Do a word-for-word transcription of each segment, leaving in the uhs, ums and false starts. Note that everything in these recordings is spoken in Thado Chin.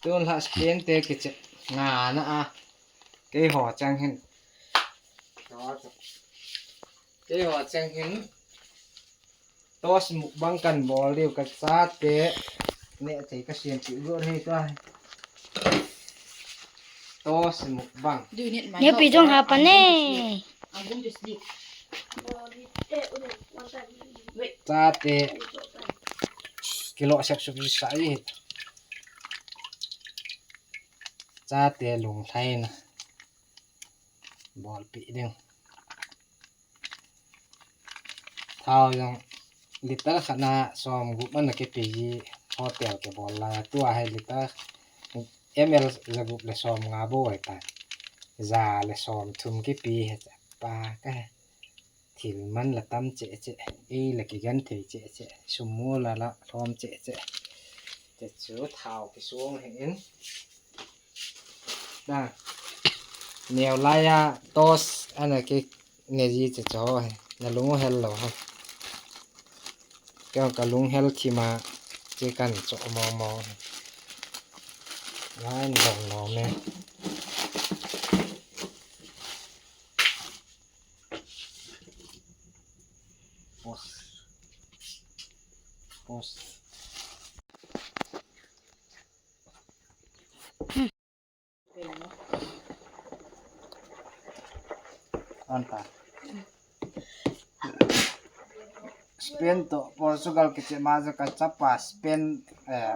Tun la spin te kiche nga na a. Keiho chang hin. Keiho chang hin. Toast mukbang kan bol diu, ka chate. Ne thei ka siam ti go thei to. Toast mukbang. Do you need my help? Neo pi jong ha pa ne. I'm going to sleep. Wait. Chate. Kilo sep sup sa i. Chate lunglhaina. Bolpi ding. Thao jong liter khat na som gup ana kipe ji, hotel kibol lai. Tua hi liter M L ja gup le som nga bou ahitai. Ja le som thum kipe hi pa ka. Thil man la tam cheh cheh, ei la kigen thei cheh cheh, sum mo la la lhom cheh cheh. Te chu thao kisong hi in. Na, neo lai a toast ana kine ji che cho hi. Na lung u hel lou ha. Kei ka lung hel thim a che kan cho mo mo. Lai ni bang no me. Post. Post. Anta. Spain to Portugal kiche ma ja ka chapa Spain, eh,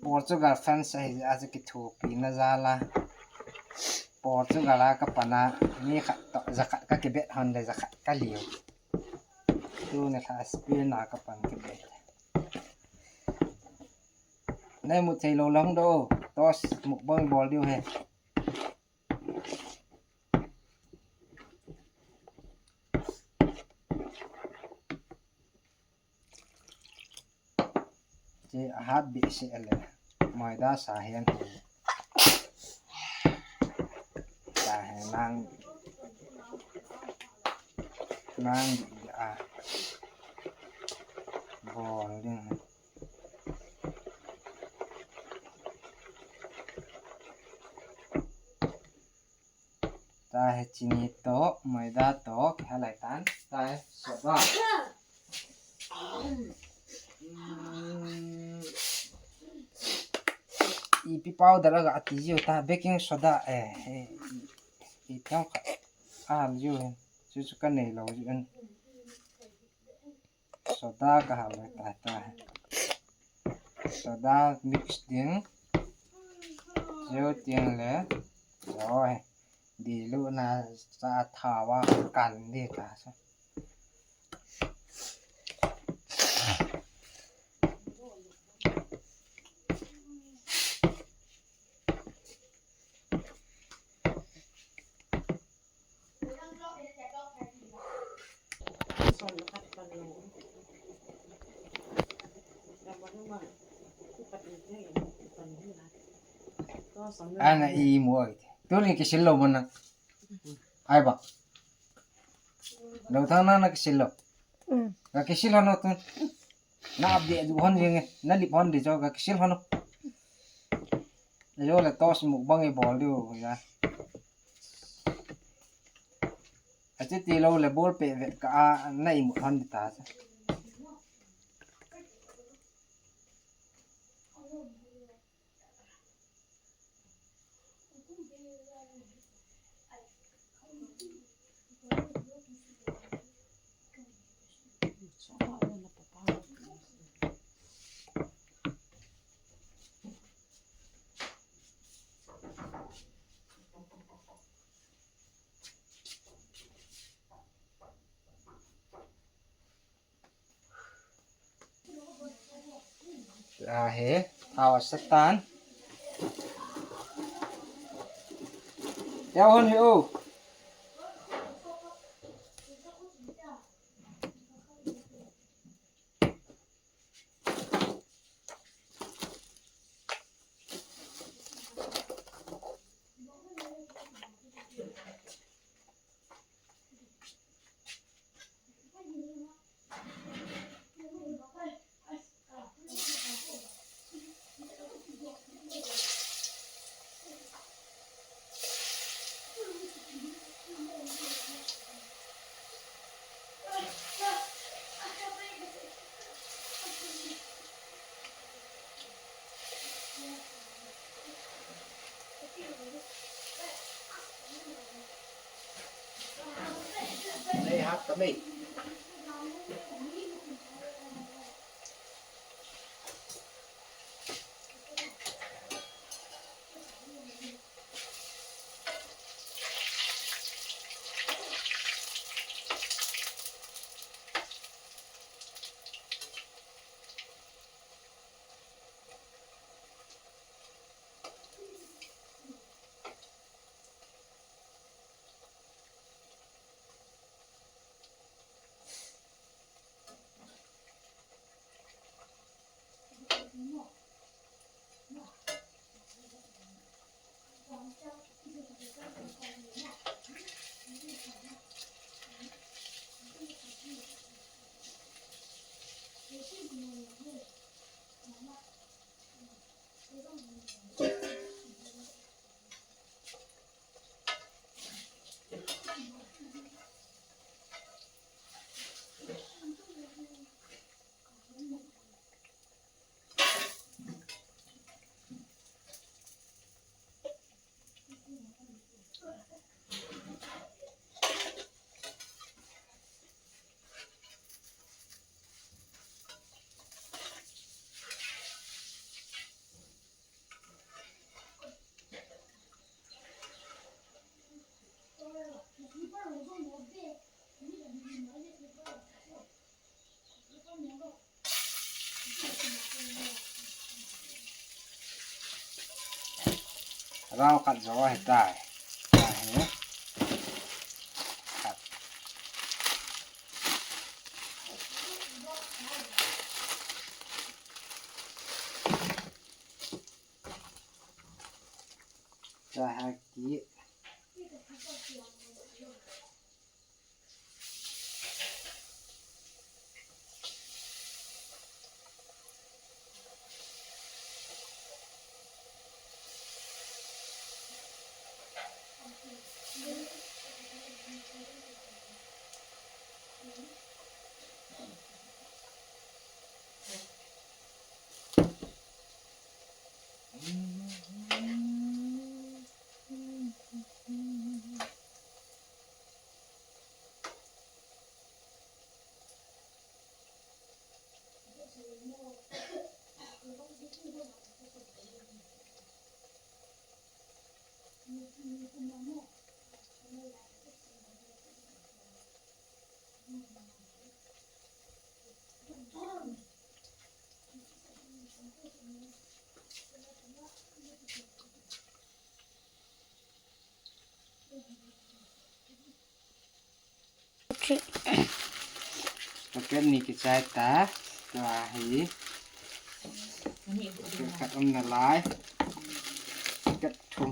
Portugal fans ahi a chu kithopi na jal a. Portugal a ka pan a mi khat to ja khat ka kibet hon le ja khat ka liu. Tuni la Spain a ka pan kibet. Nei mu thei lou lang do. Toast mukbang bol diu hi. Che ahat behseh le. Maida sa hian. Sa hian nang, nang a bol ding. Tahe chini to, maida to, kihalai tan. Tahe soda. Ipi powder aga ati jiu ta, baking soda, eh, eh, ipi hong kha, ah, jiu, chu chu ka nei lou jiu. Soda ka hal le ta ta. Soda mix ding. Jeu tiang le. Rồi. Di lu na sa thawa kan di ta sa. Ana i mo ai. Tuni kisil lou mo na. Ai ba. Lou thang na na kisil lou. Mm. Ka kisil hon o tun. Na update du hon jing e, na lip hon di cho ka kisil hon o. Ajo le toast mukbang i bol diu ya. Ache ti lou le bol pe ve ka a na i mut hon di ta. Ahe, awa satan. Ya hon hi o. Kami. Rau khat jo ahitai. Ahi. Khat. Cha ha ki. Packet ni kichai ta, tua hi. Packet khat um nalai. Packet thum.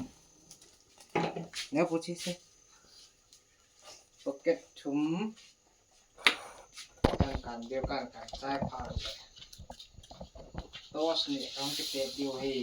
Neo pu chi se. Packet thum. Kan kan deu kan kan chai pha le. Toss ni kan kipet deu hi.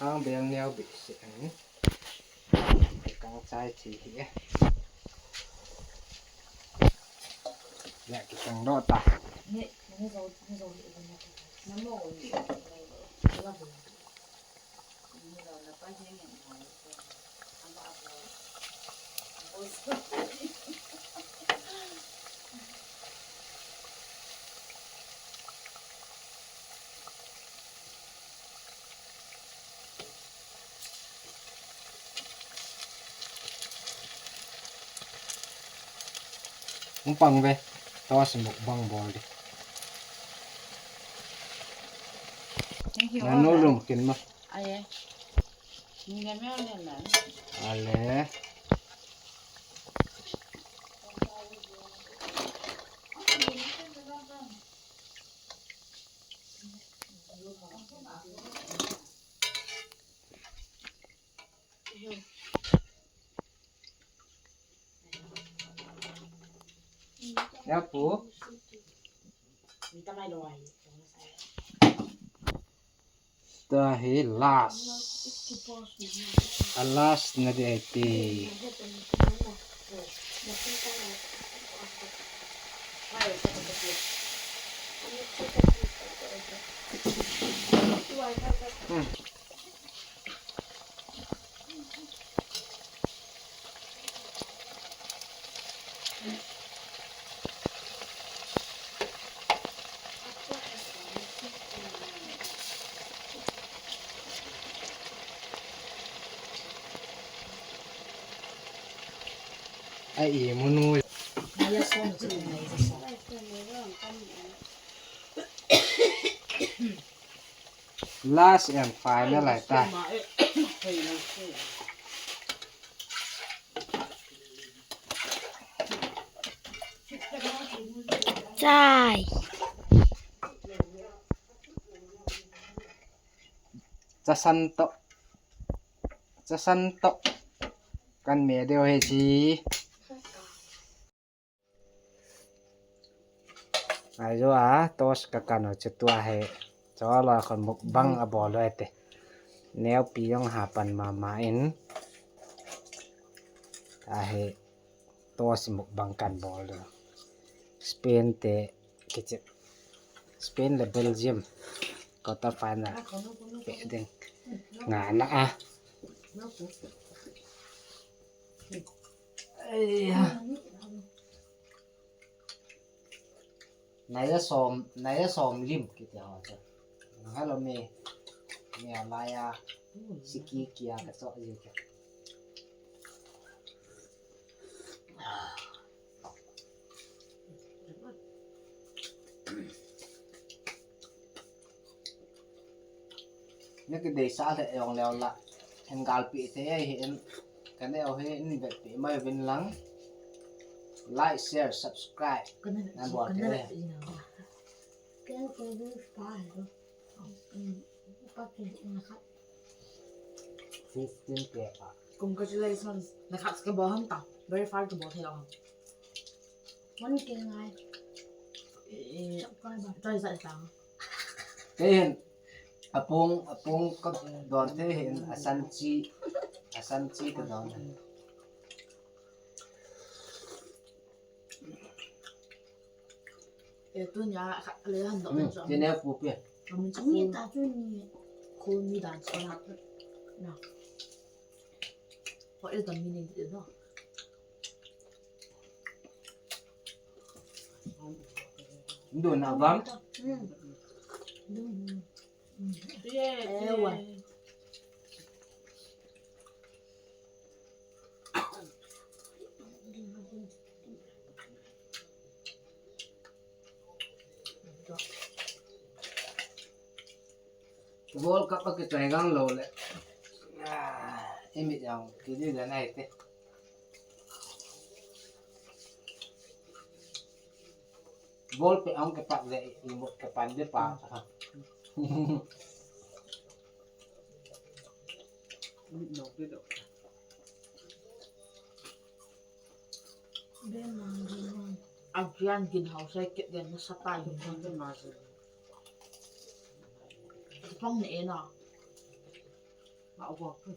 Hang bel neo bit se. Kang chai chi hi. Ya ki kang do ta. Hung pang ve. Toss mukbang bol di. Thank you. Nanu lung kin ma. Aye. Ni le me le na. Ale. Ya pu. Tua hi last. A last na di ai ti. Hmm. Ai, munu. Last and final ai ta. Chai. Chasan to. Chasan to. Kan me deu he chi. Ai jo a, toast ka kan u chu tua hi. Cholo khon mukbang a bol u te. Neo pi jong ha pan mama in. Ahi, toast mukbang kan bol u. Spain te kichi. Spain le Belgium. Quarter final. Pe ding. Nga na a. Ai ya. Naya som, naya som lim kiti ho chu. Hello me. Me alaya. Siki kia ka cho ji ke. Na kideisah lheh jong leu la, hin galpi thei ahi in, ka neo hi in vetpi mai uvin lang, like, share, subscribe, nan bol thei. Fifteen K pa. Congratulations. Na khat ka bol ham ta. Very far ka bol thei jong. One K ngai. Eh, subscriber. Try sa tang. Kei hin, apung, apung ka don thei hin, asan chi, asan chi ka don. Eh, tunia, kha, le han don. Hmm, chu. Tine pu pe. Amin chu. Ni ta chu ni. Call me dan chu na. Na. What is the meaning of it, no? Ndo na bam. Mm. Mm. Yeah, eh, yeah. World Cup a kichai gang lou le. Ah, i mit jong kidi dan ai te. Ball pe ang ke pat le i mut ke pan de pa. Mit no ke do. Agian gin hau sai ke den na sapa yung kan na. Pang ne na. Ma wa ke.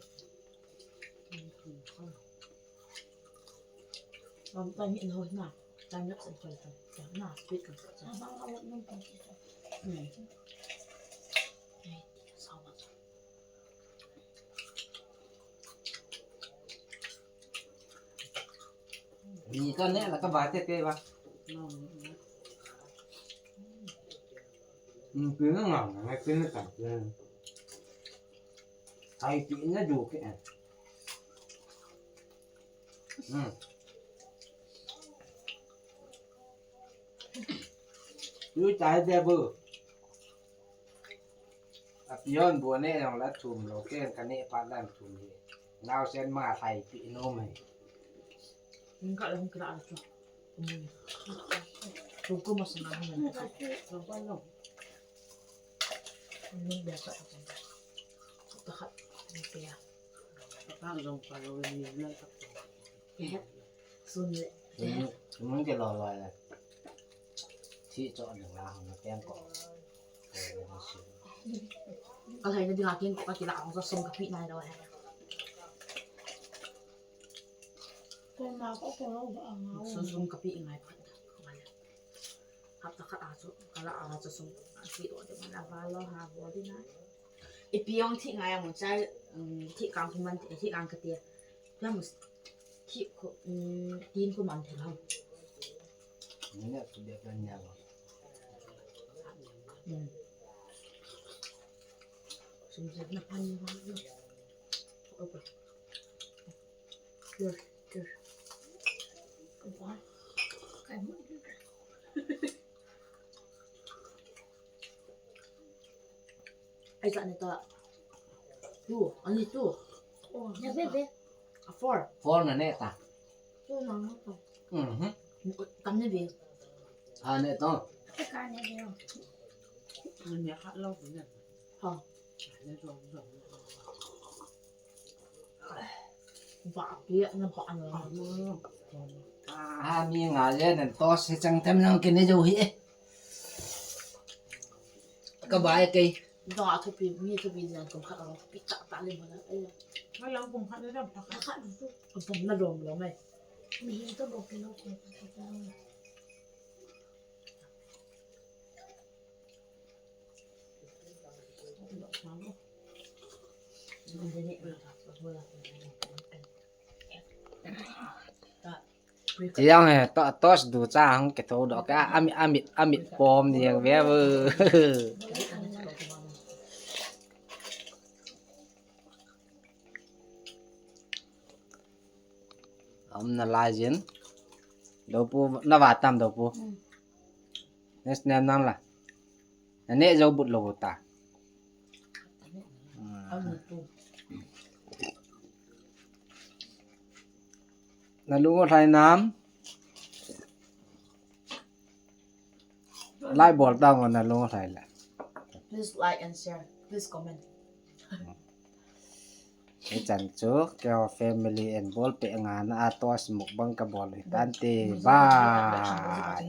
Am ta ni no na. Time lapse and filter. Na, speed control. Abang awak nung pang kita. Hmm. Eh, sawa. Ni ka ne la ka ba te te ba. Hmm, pi na nga, nga pi na ka. Ai pi na du ke. Hmm. Lu chai de bu. A pion bu ne jong la thum lou, ken ka ne pat lan thum hi. Nao sen ma thai pi nom hi. Ning ka lang kra chu. Kum ko ma sana ni. Nun bia ka ta ta. Ta khat ni pe ya. Ta zong pa lo ni na ta. Ke. Sun le. Mun ke lo lo le. Thi cho ni la hong na peng ko. Ka lai na dinga kin ko ka kila ang so sum ka pi nai lo he. Ko ma ko ko lo ba ang. So sum ka pi ngai phat da. Hapta khat a chu, ka la a chu sum, a si o de ma la ba lo ha bo di na. I pi ong thi ngai mo chai, um, thi kang khu man, thi kang ka tia. Ya mo thi khu, um, tin khu man the lo. Ni ne tu de kan ya lo. Um. Sum se na pan ni ba. Opa. Yes, yes. Ai sa ne ta. Two, only two. Oh, na bebe. A four. Four na ne ta. Tu na mo to. Mhm. Tam ne be. A ne to. Te ka ne yo. Ni khat lo ni. Ha. Ni zong zong. Ba pia na ba na. Ha mi nga le nan to se chang tem lang ke ne jo hi. Ka ba e kei. Da a thupi, mi thupi jan kum khat a thupi ta ta le ma na. Ai. Khat lo kum khat le dam ta khat. Ka pom na lom lom ai. Mi hin to bo ke lo ke ta ta. Tiang he to tos du cha hang ke tho do ka amit amit amit pom ni ve bu. Am na lai jin. Do pu na va tam do pu. Nes nem nang la. Na ne jo but lo ta. Na lu ngo thai nam. Lai bol ta ngo na lu ngo thai la. Please like and share. Please comment. Hichan chu keiho family and bol pe nga na a tos mukbang ka bol hi tante. Bye.